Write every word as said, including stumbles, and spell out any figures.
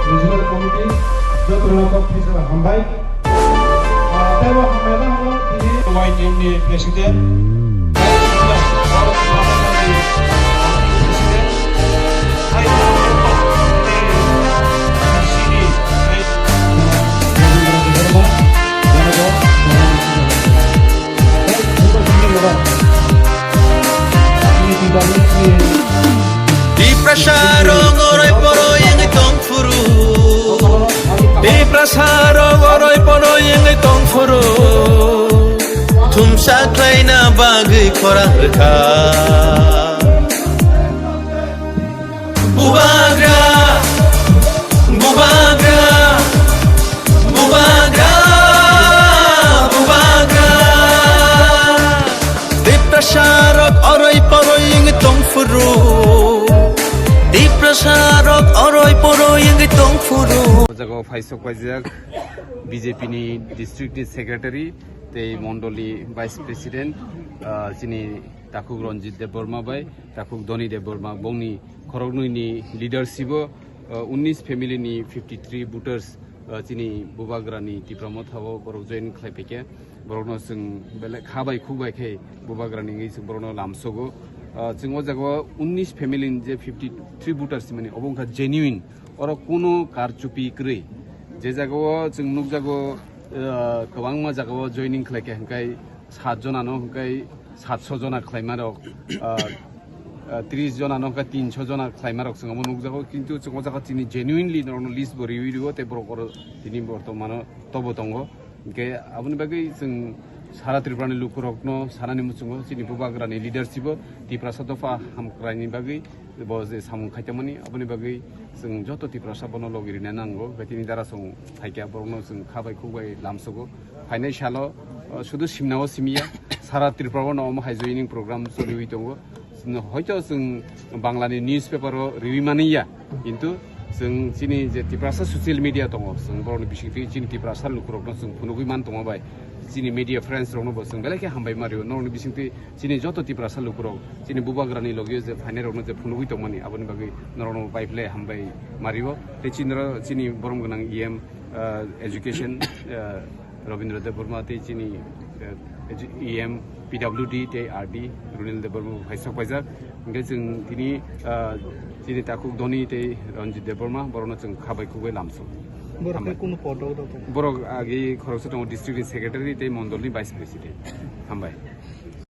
Regional Committee, joto no kok phisala hambai. Ah, tei bo hambai no hwnwi tini Y T M ni President, Tiprasa rok oroi poroi wngwi tong phuru. Tiprasa rok oroi poroi wngwi tong phuru. Thumsa khlaina bagwi khorang rwkha. Bubagra, bubagra, bubagra, bubagra. Tiprasa rok oroi poroi wngwi tong phuru. Tiprasa rok oroi poroi wngwi tong phuru. O jaga o phaisok paijak B J P ni district ni secretary tei mondol ni vice president, ah, chini takhuk Ranjit Debbarma bai takhuk Dhoni Debbarma, bongni khoroknwi ni leadership o, ah, unnish family ni fifty three voters, ah, chini Bubagra ni Tipra Motha o borok join khlai phaikha. Borokno chwng belai kha bai khuk bai khe Bubagra ni wngwi chwng borokno lamsogo. Ah, chwng o jaga o unnish family ni je fifty three voters mani obo wngkha genuine, oro kunu karchupi kwrwi. Je jaga o chwng nukjago, ah, kwbangma jaga o joining khlai khe hwnkhe sat jona no hwnkhe satso jona khlaima rok, ah, ah, tris jona no hwnkhe tinso jona khlaima rok chwng omo nukjago, kintu chwng o jaga chini genuinely norokno list bo riwi rio tei borok oro tini bortomano tobo tongo. Hwnkhe aboni bagwi chwng sara Tripura ni lukurokno sanani muchungo chini Bubagra ni leadership o Tiprasa dopha hamkraini bagwi bo je samung khaitokmani, aboni bagwi chwng joto Tiprasa bono logi rina nango, hwnkhe tini dara chwng phaikha borokno chwng kha bai khuk bai lamsogo. Phainai salo, uh, sudu simnao simiya, sara Tripura o no omo hai joining program choliwi tongo. Hoito chwng Bangla ni newspaper o riwi mani ya, kintu chwng chini je Tiprasa social media tongo, chwng borokni bisingtwi chini Tiprasa lukurokno chwng phunugwi man tongo bai, chini media friends rokno bo chwng belai khe hambai ma rio. Norokni bisingtwi chini joto Tiprasa lukurok chini Bubagrani logio je phainai rokno je phunugwi tongmani, aboni bagwi norokno bai phlai hambai ma rio. Tei chini ro-, chini borom gwnang E M, ah, education, ah, Rabindra Debbarma tei chini, eh, E M P W D tei R D Runil Debbarma bo phaisok paijak. Hwnkhe chwng tini, ah, chini takhuk Dhoni tei Ranjit Debbarma borokno chwng kha bai khuk bai lamsok. Borok khe kunu podo rok? Borok agi khoroksa tongo, district ni secretary tei mondol ni vice president. Hambai.